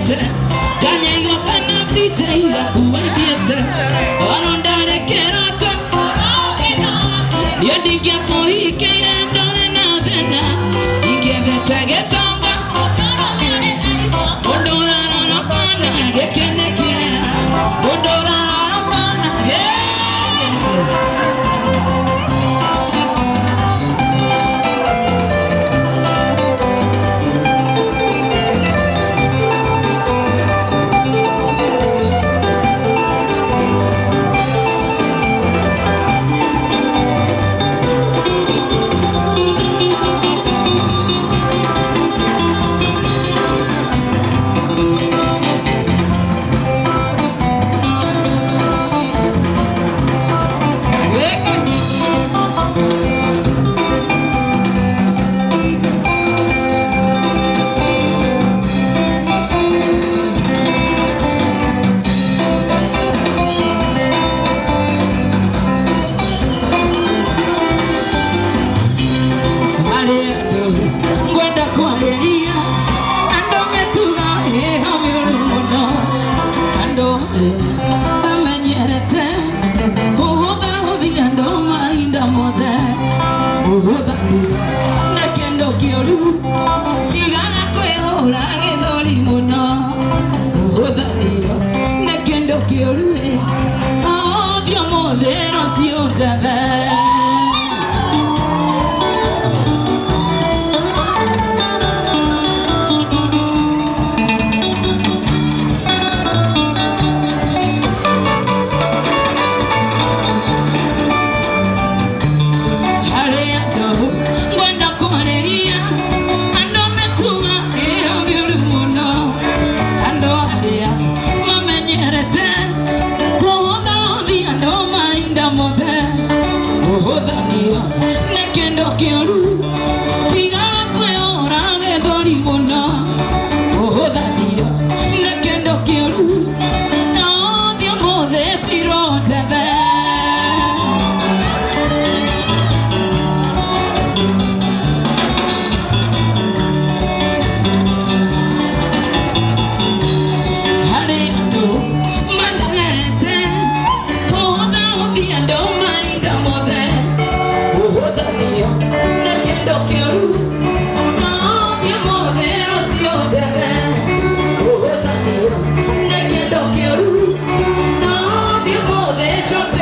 Njiguĩte kanyaigo kana mbica igakua ithiĩte oro ndarĩ kĩroto niĩ ndingĩakũhikĩire ndũrĩ na thĩna ingĩethete gĩtonga mũndũ ũrarora ũkona gĩkĩ nĩ kĩeha mũndũ ũrarora ũkona gĩkĩ. Weka. Harĩ andũ ngwenda kwarĩria andũ metuga ĩha mĩũru mũno andũ arĩa amenyerete kũhũthahũthia andũ mahinda mothe ũhũthania na kĩndũ kĩũru tigaga kwĩhũra gĩthũri mũno ũhũthanio na kĩndũ kĩũru ĩ ũthiĩ ũmũthĩ rũciũ njethe. Harĩ andũ ngwenda kwarĩria andũ metuga ĩyo mĩũru mũno andũ arĩa mamenyerete kũhũthahũthia andũ mahinda mothe ũhũthanio nĩ kĩndũ kĩũru tigaga kwĩhũra gĩthũri mũno ũhũthanio nĩ kĩndũ kĩũru na ũthiĩ ũmũthĩ ciro njethe. Harĩ andũ mamenyerete kũhũthahũthia andũ mahinda mothe ũhũthanio na kĩndũ kĩũru na ũthiĩ ũmũthĩ rũciũ njethe ũhũthanio na kĩndũ kĩũru na ũthiĩ ũmũthĩ njote.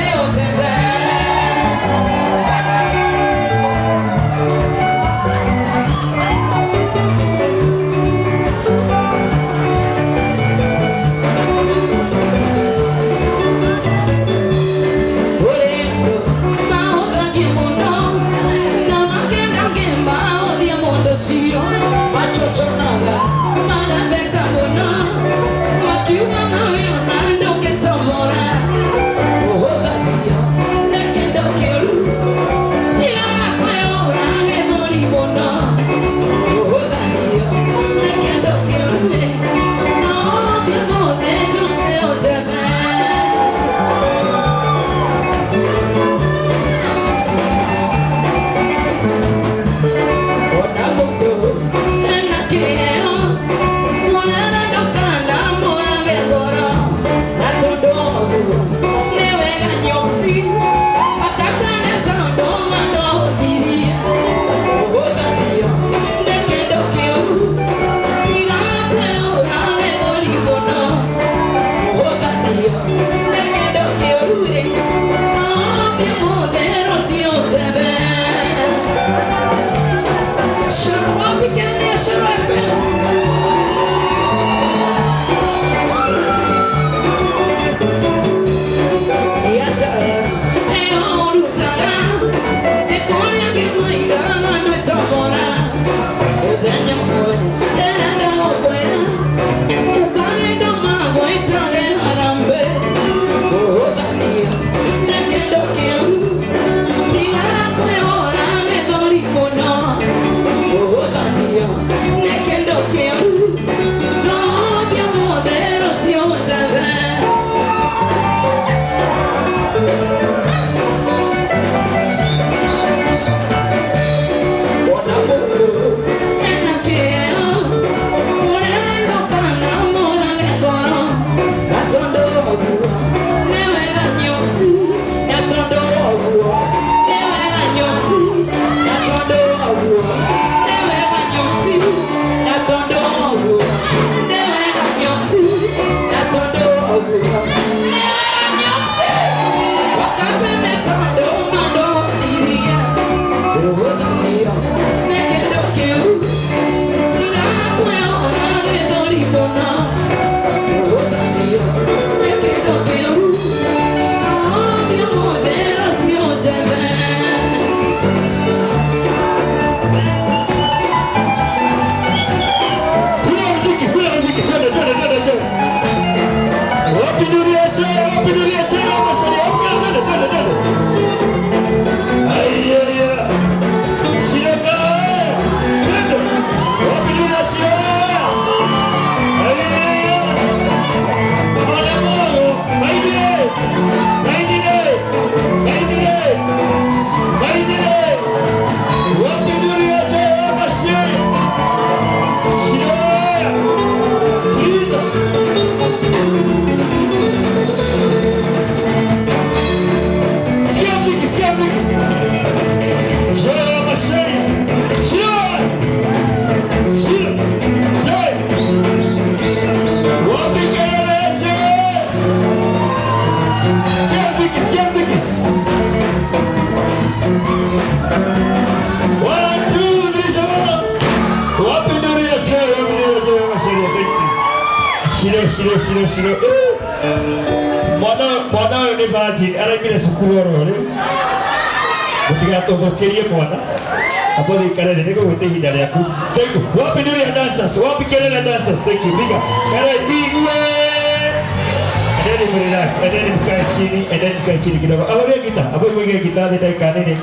Shiro, shiro. Mwana ũyũ nĩ virgin, araimire cukuru oro rĩu. Mũtigatũthũkĩrie mwana. Hapo ikare thĩ, nĩngũgwĩta ihinda rĩaku. Thank you. Wapi nduri ya dancers? Wapi kelele ya dancers? Thank you. Piga. Kare igwe. Endeni mrelax, endeni mkae chini, endeni mkae chini kidogo. Ahoria gita, hapo mwige gita thĩ ndagĩka nini.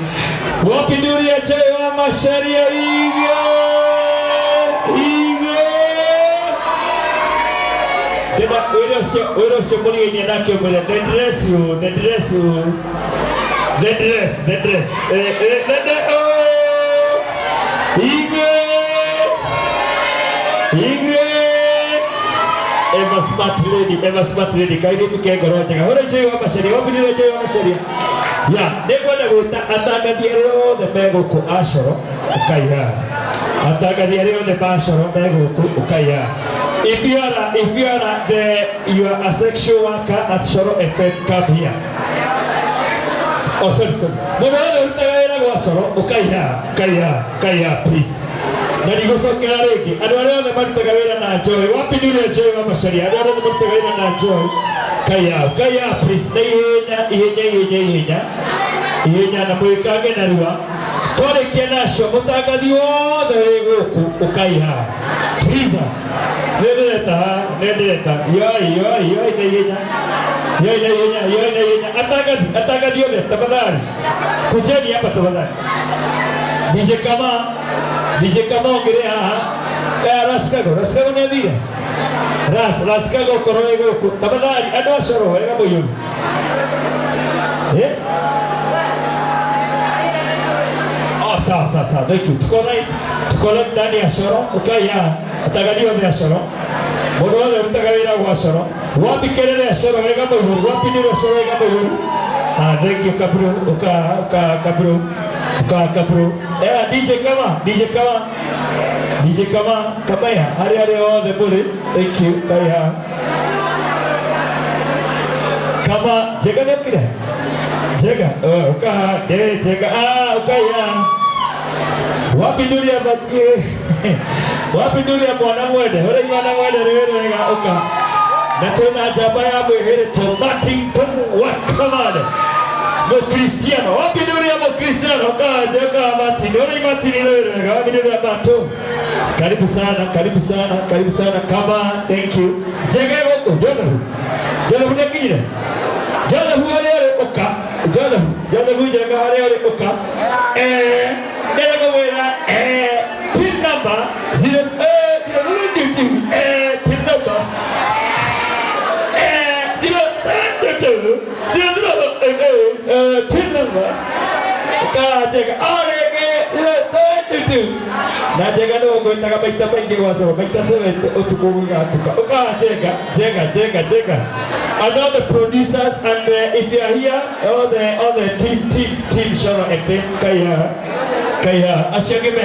Wapi nduri ya chai wa Macharia igwe. Igwe. Tena wĩra ũcio mũrigainie nake ũmwĩre the dress you, the dress you. The dress, the dress. Eh, eh, the oh. Igwe. Igwe. Eva smart lady, Eva smart lady, kairĩtu ke ngoro njega. Hũra Joy wa Macharia, wapi nĩ Joy wa Macharia? Ya, nĩngwenda gwĩta atangathi arĩa othe me gũkũ a Coro, ũkai haha. Atangathi arĩa othe ma Coro me gũkũ, ũkai haha. If you are a, the, you are a sexual worker at Coro FM, come here. Oh, sorry, sorry. Mũndũ wothe ũrutaga wĩra gwa Coro, ũkai haha, ũkai haha, ũkai haha, please. Na ndigũcokera rĩngĩ. Andũ arĩa othe marutaga wĩra na Joy, wapi nĩ ũrĩa Joy wa Macharia? Andũ arĩa othe marutaga wĩra na Joy, kai haha, ũkai haha, please. Na ihenya, ihenya, ihenya, ihenya. Ihenya na mwĩkange narua. Twarĩkia nacio, mũtangathi wothe wĩ gũkũ, ũkai haha. Please. Nĩ ndĩreta, nĩ ndĩreta. Yoi, yoi, yoi na ihenya. Yoi na ihenya, yoi na ihenya. Atangathi, atangathi othe, tafadhali. Kujeni hapa tafadhali. DJ Kama, DJ Kama ongerea haha. Eh, Raskago, Raskago nĩ athire. Raskago korwo wĩ gũkũ. Tafadhali, andũ a Coro wega mũiyũru. Eh? Oh, sawa sawa sawa. Thank you. Tuko live. Tuko live ndani ya Coro. Ukai haha. Atangathi othe a Coro. Mũndũ wothe ũrutaga wĩra gwa Coro. Wapi kelele ya Coro wega mũiyũru. Wapi nĩ Coro wega mũiyũru. Ah, thank you Kabru. Uka uka Kabru. Uka Kabru. Eh, DJ Kama, DJ Kama. DJ Kama, Kamaya, arĩa arĩa othe mũrĩ. Thank you. Kai haha. Kama Jega nĩ okire? Jega, oh, uka de Jega. Ah, ukai haha. Wapi nduri ya wapi nduri ya mwana mwende? Hũra mwana mwende rĩ wega ũka. Na twĩna njamba ya mwĩhĩrĩtwo Martin wa Kamande. Mũkristiano, wapi nduri ya Mũkristiano? Ũka Jega Martin. Hũra Martin rĩ wega. Wapi nduri ya Martin? Karibu sana, karibu sana, karibu sana. Kama, thank you. Jega gũkũ, Joseph. Joseph nĩ akinyire? Joseph harĩa ũrĩ ũka. Joseph, Joseph Njega harĩa ũrĩ ũka. Eh, ndĩrenda kũmwĩra eh, pin number zero eh, 0 0 2 eh, pin number eh, 0 7 2 0 0 eh, eh, pin number Ũka Njega o rĩngĩ 0 7 2 2 na Njega nĩ ũgwĩtaga maita maingĩ gwa coro maita 70 ũtukũ gũgatuka. Ũka Njega, Njega, Njega, Njega and all the producers and if you are here, all the team Coro FM, kaiha kaiha acio angĩ me